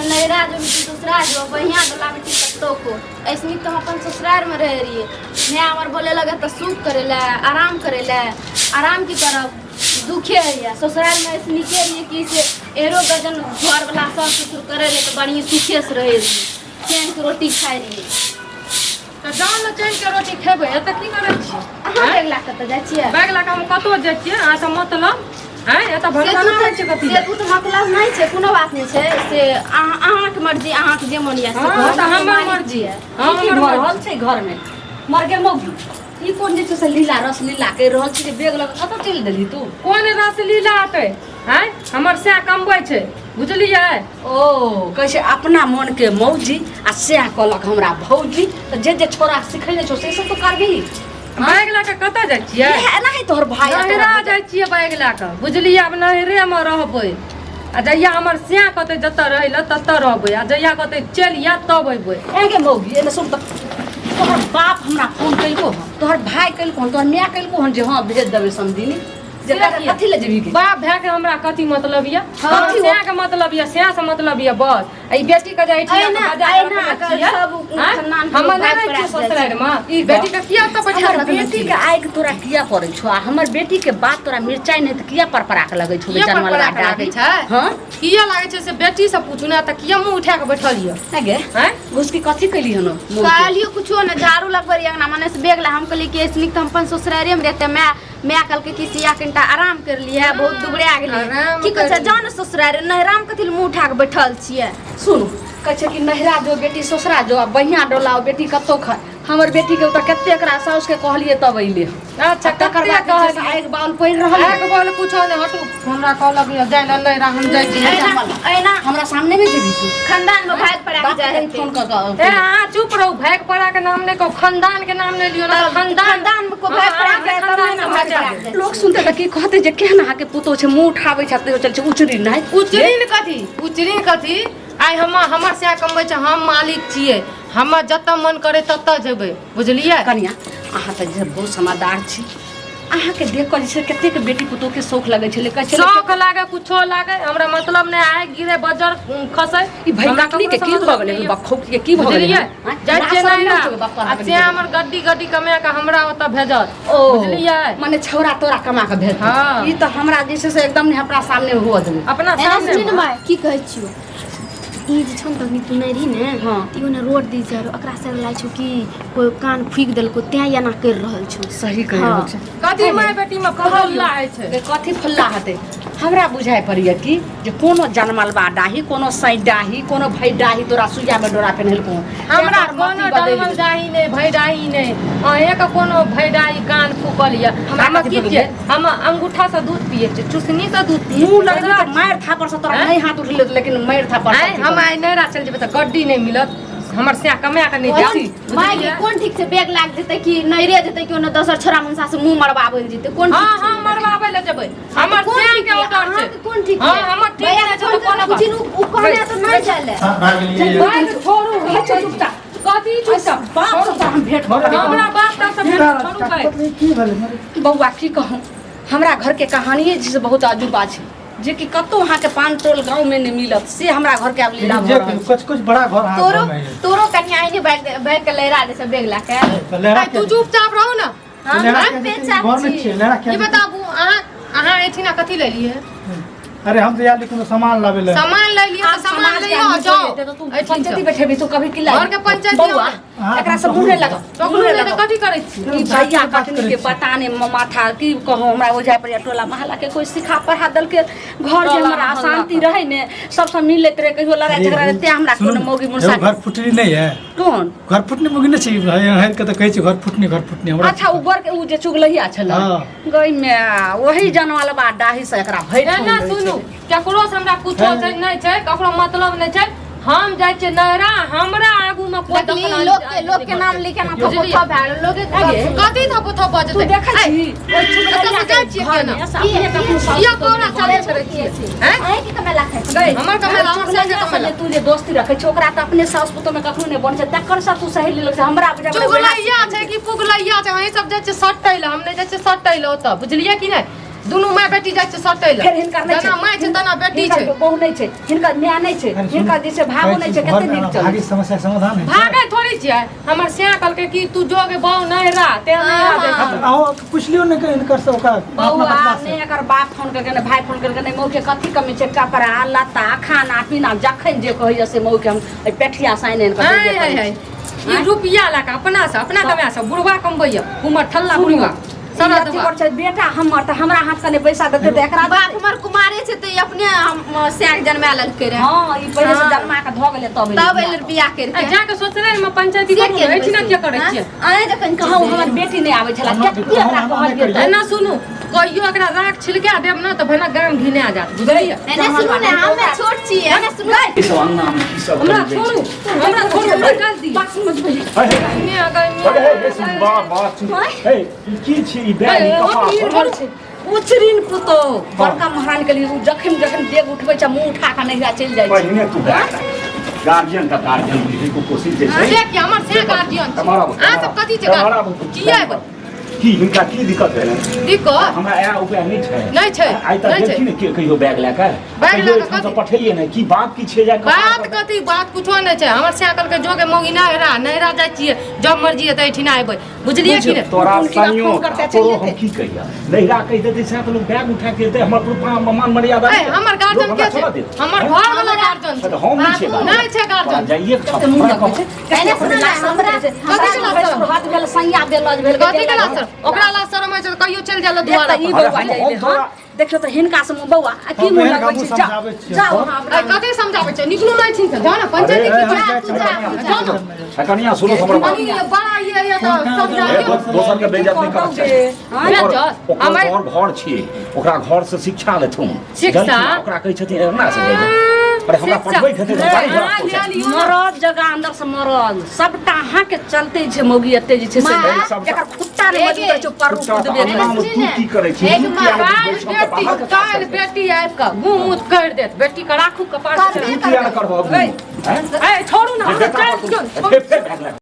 ने नैहरा जो बेटी ससुरा जो बढ़िया डोला बेटी कतौ को ऐसे नीक तऽ हम अपन ससुरारमे रहै रहियै। माय हमर बोले लगे तऽ सुख करै लए, आराम करै लए। आराम की करब, दुखे होइए। ससुरालमे ऐसे नीके रहियै कि से एरो गजन घरवला सास ससुर करै रहै तऽ बढ़िआँ सुखेसँ रहै रहियै, चैनके रोटी खाइ रहियै। तऽ जाउ ने, चैन के रोटी खेबै। एतऽ की करै छी? अहाँ बैग लए कतऽ जाइ छियै? बैग लए कऽ हम कतौ जाइ छियै, अहाँ से मतलब? आँय, एतऽ भनसा होइ छै कथी से ओ तऽ मतलब नहि छै, कोनो बात नहि छै। से अहाँके मर्जी, अहाँके जे मन यऽ से हँ करू। तऽ हमर मालिक मर्जी छियै। हँ, की हमर भऽ मर्जी। रहल छै घरमे? मर गेल मौगी, ई कोन जे छै से लीला रस लीला करि रहल छै जे बैग लऽ कऽ कतऽ चलि देलही तू? कोन रस लीला हेतै? आँय, हमर सएह कमबै छै, बुझलियै? ओ कहै छै अपना मोनके मौजी आ सएह कहलक हमरा भौजी। तऽ जे जे छोरा सिखेने छौ से सब तू करबिही? बैग लए कऽ कतऽ जाइ छियै? इएह एनाही तोहर भाय आ तोहर नैहरा जाइ छियै बैग लए कऽ, बुझलियै? आब नैहरेमे रहबै आ जहिया हमर सएह कहतै जतऽ रहै लए ततऽ रहबै, आ जहिया कहतै चलि आ तब अयबै। ए गे मौगी, एने सुन तऽ। तोहर बाप हमरा फोन केलको हन, तोहर भाय केलको हन, तोहर माय केलको हन जे हँ भेज देबै समधिनी जे से किया? कथी लए जेबही गे? बाप भाय के हमरा कथी मतलब यऽ? हँ। हमर सएह के मतलब यऽ, सएह से मतलब यऽ बस। आ ई बेटी के जे एहिठिना अहिना- के बजा के अहिना रखने अगर छियै, सब आँय? खानदान के हमर लोग नहि भाग रहै छियै पड़ा जाइ छै। ससुरारिमे, ई बेटी के किया ओतऽ बैठा हमर रखने बेटी छियै? के आगि तोरा किया पड़ै छौ आ हमर बेटी के बात तोरा मिरचाइ नहि तऽ किया परपरा के लगै छौ? किया जानवर परपरा के लागै छै? हँ, किया लागै छै से बेटी से पूछू ने। तऽ किया मुँह उठा के बैठल यऽ? नहि गे। आँय? घुसकी कथी कैली हन मोन के? कहलियो कुछो ने, झाड़ू लगबै रहियै अंगना मने से बैग ला। हम कहलियै कि ऐसे नीक तऽ हम अपन ससुरारिये मे रहते। माय माय कहलकै कि सिया कनिटा आराम कर लिहे, बहुत दुबरा गेलै। आराम की कहै छै, कर जाउ ने ससुरारि, नैहरामे कथी लए मुँह उठा कऽ बैठल छियै? सुनू, कहै छै कि नैहरा जो बेटी ससुरा जो आ बढ़िआँ डोलाओ बेटी कतौ खा। हमर बेटीके ओतऽ कते एकरा साउसके कहलियै तब अइले। अच्छा, तकर कते बाद जे छै से कहलियै? आगि बाउल पड़ि रहल आगि बोल कुछो नहि, हटू। हमरा कहलक यऽ जाइ लए नैहरा, हम जाइ छी। अहिना अहिना हमरा सामने नहि जेबही तू। खानदान में भाग पड़ा बाप जाए के हेतै। फोन कऽ कऽ ए, अहाँ चुप रहू। भागि पड़ा के नाम नहि कहू, खानदान के नाम नहि लियौ ना। तब खानदान खानदान में को भाग पड़ा अहाँके जाए तब खानदान ने से भाग बचा पड़ा देब। जाए। लोक सुनते तऽ की कहते जे केहन अहाँके पुतोह छै, मुँह उठाबै छै तैयो चल छै उचरी नहि। उचरीन कथी, उचरीन कथी? आइ हम हमर सएह कमबै छै, हम मालिक छियै, हमर जतऽ मन करे ततऽ जेबै, बुझलियै? कनिया, अहाँ तऽ जे बहुत समझदार छी। अहाँके देख कऽ जे छै कतेक बेटी पुतोहके शौक लगै छलै, कहै छलै शौक लागे, कुछो लागे, हमरा मतलब नहि। आइ गिरे बजर खसै, ई भई हमरा कटनी के ककरोसँ की भऽ मतलब गेलै? नहि यऽ। बखौकी के की भऽ गेलै? बुझलियै? आँय? जाइ छियै लाज शरम नैहरा नहि छौ बाप तोरा आ से हमर गड्डी गड्डी कमा कऽ हमरा ओतऽ भेजत। ओ बुझलियै? मने छौड़ा तोरा कमा कऽ भेजतै? हँ। ई तऽ हमरा जे छै से एकदम नहि अपना सामने हुअ देबै। अपना एना सामने सुन ने माय, की कहै छियौ, ई जे छौ ने तखनी तू नहि रही ने। हँ। तऽ इहो ने रोड दिस जाइ रहौ, एकरा से लागै छौ कि कोइ कान फूकि देलको, तें एना करि रहल छौ। सही कहि हँ। रहल छै। कथी माय बेटी मे फल्ला होइ छै? गे, कथी फल्ला हेतै? हमरा बुझाइ पड़ैए कि जे कोनो जनमलबा डाही, कोनो सैडाही, कोनो भैडाही तोरा सुइयामे डोरा पेन्हेलको। हमरा तैं तोहर कोनो मति बदलि डलमल गेल। डाही नहि, भैडाही नहि। अहेँके कोनो भैडाही कान फूकल यऽ। हमरा हम कथी की भऽ छियै? गेल? हम अंगूठासँ दूध पियै छियै, चुसनीसँ दूध पियै मुँह छियै। लगबी तऽ मारि थापड़सँ तोरा आँय? नहि हाथ उठलै, लेकिन मारि थापड़ आँय, हम आइ नैहरा चलि जेबै तऽ गड्डी नहि मिलत, हमर सएह कमा कऽ नहि देत। माय गे, कोन ठीक छै बैग लाग जेतै कि नैरे जेतै कि ओने दोसर छोरा मुनसा से मुंह मरबाबै लए जेतै, कोन हँ ठीक छै? हँ, मरबाबै लए जेबै। हमर कोन सएह ठीक के छै? ऑर्डर छै। अहाँके कोन ठीक हँ, छै? हमर ठीक भैया नहि छै फोन तऽ कोनो कऽ बात। पूछी ने, उ कहने तऽ नहि जाय लए। हाँ, भए गेलियै। बात छोड़ू। कहै छौ चुपचाप। कथी चुपचाप? बाप से तोरा हम भेंट करबै। हमरा बाप ताप से की भेंट भेल? छोड़ू भाइ। की भेलै? बौआ, की कहूँ, हमरा घरके कहानिए जे छै से बहुत अजूबा छै, जे कि कतहु अहाँके पान टोल गाँवमे नहि मिलत, से हमरा घरके आब लीला लेकिन भऽ जे रहल छै। कुछ कुछ बड़ा घर अहाँ तोरो घरमे है। तोरो कनिया आइने बैग बैग के लहरा दे छै बैग ला के। तऽ लहरा आइ तू किया चुपचाप रहू ने। हम लहरा हम किया जेतै? बेचार घरमे छी। छियै, लहरा किया ई जेतै? बताबू, अहाँ अहाँ एहिठिना कथी लेलियै? अरे, हम तऽ आयल रही कोनो सामान लाबै लए। सामान ले लिअ तऽ आब सामान समाज के लिअ आदमी जाओ। कोइ हेतै तऽ तू एहिठिन पंचायती बैठेबी तू कभी की घरके पंचायती बौआ, अहाँ एकरा सब मुँह नहि लगाओ। पकड़ू मुँह नहि तऽ लगाओ। कथी करै छी? ई भैया बात कटनी करै के छी। पता नहि माथा की कहूँ, हमरा बुझाइ पड़ैए टोला मोहल्ला के कोइ सिखा पढ़ा देलकै। घर जे टोला हमरा मोहल्ला अशान्ति रहै ने, सबसँ मिलैत रहै, कहियो लड़ाइ झगड़ा रहै, तें हमरा सुनू कोनो ने, मौगी एगो मुनसा घर फुटरी नहि है? कोन घर फुटनी मुगी नहि छै? हरि के तऽ कहै छै घर फुटनी, घर फुटनी हमरा। अच्छा, उ बर के उ जे चुगलहिया छलै? हँ। गई मे वही जनमलबा डाही से एकरा भरि एना ठोन रहै सुनू, छलै। केकरो से हमरा कुछो छै नहि छै, ककरो मतलब नहि छै। हम जाइ छियै नैहरा, हमरा आगू में कोई देखली दखल लोक के नाम लिखे ना थपो बुझलियै? थप भए गेल लोके। आगे। कथी थपो थप भऽ तू जेतै? देखै छी ओहि एतऽ चुगलहिया से के जाइ छियै घर केना? मे से अपने कखनो सासु किया पुतोह कोरा के चाले घर करै छियै? हैं? अहीं के कमेला खाइ छी? गई। हमर कमेला, हमर चुगलहिया सासु के से कमेला। जे तू जे दोस्ती रखै छी, ओकरा तऽ अपने सासु पुतोह मे कखनो नहि बनै छै, तकर साथ तू सहेली लग छै, हमरा बुझाइ पड़ै वएह। चुगलैया छै कि पुगलैया छै? अहीं सब जाइ छियै सटै लए, हम नहि जाइ छियै सटै लए ओतऽ, बुझलियै कि नहि? दुनू माय बेटी जाइ छै सटै लए फेर हिनकर नहि छै जेना माय छै तेना बेटी हिनकर छै बहु नहि छै हिनकर माय नहि छै अरे सुन, हिनकर जे छै भावो नहि छै कहै छी, कते घरमे नीक चलै भागी समस्या के समाधान होइ छै। भागै थोड़ी छियै हमर सिया कहलकै कि तू जोगे बहु नहि रह ते नहि रह जाइ आ तऽ अहूँ पुछलियौ ने कि हिनकर से ओकरा अपना बौआ बदला से ने एकर बाप फोन करके ने भाई फोन करके ने मौके कथी कमी छै कपड़ा लत्ता खाना पीना जखन जे कहैया से मौके हम एहि पेठिया साइन आनि कऽ हाय देबे हाय करै हाय छी। ई रुपया लए कऽ अपना से अपना कमाए से बुढ़वा कमबैया उमर ठल्ला बुढ़वा ई सारा अथी दबा पर छै बेटा हमर तऽ हमरा हाथ से नहि पैसा देतै तऽ एकरा बाप हमर कुमारे छै तऽ ई अपने हम सैक जन्मा लेलकै रहे हँ ई पहिले से हाँ। जन्मा कऽ धऽ गेलै तब एलै तब बियाह एलै कऽ। बियाह करि आ के जाके सोचले ने पंचायती से करू के ने एहिठिना किया करै छियै अहाँ जखन कहू हमर बेटी नहि आबै छलै हमरा कते एकरा हम कहलियै नहि तऽ एना सुनू कहियो एकरा राख छिलका देब ने तऽ भनक गाम घिना जायत बुझलियै एने सुनू ने हमे छोट छियै एने सुनू ई सब अंगना में की सब हमरा करै जाइ छोड़ू छै? हमरा छोड़ू हमरा गाल दी बात समझबै हे, हे, ने अगर हे, हे, हे, सुन, बा, बा, सुन। हे, ई की छी ई बैग ई कपार पर? उचरिन पुतौ बड़का महारानी के लिए उ जखन जखन डेग उठबै छै मुंह उठा कऽ नहिरा चलि जाइ छै पहिने तू बैग राख। गार्जियन का गार्जियन बुझै को कोशिश जे छै से कि हमर से गार्जियन छै हमारा अहाँ सब कथी छै गार्जियन किया एबै की हिनका की दिक्कत भेलनि दिक्कत हमरा इएह उपाय नहि छै नहि छै, आइ तक नहि छै। गेलखिन ने कहियो बैग लए कऽ बैग कहियो लए कऽ एहिठामसँ कथी? पठेलियै ने की बात की छै जा बात कथी बात कुछो नहि छै हमर से कहलकै जोगे मौगी नहि हेरा नहिरा जाइ छियै जब मर्जी हेतै एहिठिना एबै बुझलियै कि नहि तोरा हुनकी बात संयो फोन करते चलि तोरो हम जेतै। की कहिया नहिरा कहि देतै सएह तऽ लोक बैग उठा के एतै हमर पूरा मान मर्यादा ए, हमर गार्जियन के छै हमर घर वाला गार्जियन छै तऽ हम नहि छियै नहि छै गार्जियन जाइए के कते मुंह लगबै छै एने सुनू ने, हमरा- कथी के लाज शरम? हाथ भेल सैया बेलज भेल कथी के लाज शरम? ओकरा लाज शरम होइ छै तऽ कहियो चलि जाइ एक दुआरा तऽ ई पर बौआ अरे हम- जाइले हम हँ तोरा- देखियौ तऽ हिनका से बौआ आ की हम मुँह एहन लगबै हमहूँ छी जाउ समझाबै छियै। जाउ अहाँ ए, अपना कथी समझाबै छै निकलू नहि छिन जाउ ने पंचायती अरे, की अरे, जा तू जा जाउ ने कनिया सुनो हमर बात कनी ये बड़ा ये ये तऽ समझाबियौ ए, दोसर के बेइज्जत नहि करक चाही हाँ? बेइज्जत? ओकर ओकर हमर- घर घर छियै ओकरा घर से शिक्षा लेथुन शिक्षा? जानथिन, ओकरा कहै छथिन एना से जाइए अरे हमरा शिक्षा। पठबै छथिन हम गाड़ी घोड़ा अहाँ पहुँचा ले लियौ ने। मरद जगह अंदर से मरद सबटा अहाँ के चलते छै मौगी एते जे छै से माँ, सबटा- एकर खुट्टा नहि मजबूत रहै छै पर खुट्टा तऽ कुदबे अंगना करै मे तू की करै छी एक तू किया नहि काल्हि बैठ कऽ बेटी बाहर के काज काल्हि करै छी? बेटी आबि कऽ मुँह मुँह करि देत बेटी के राखू कपार करबे तू किया नहि करबह ए, हैं? ए, छोड़ू ने जे हमरा बेटा चलि पर दियौ तू- फेर फेर भए गेलै।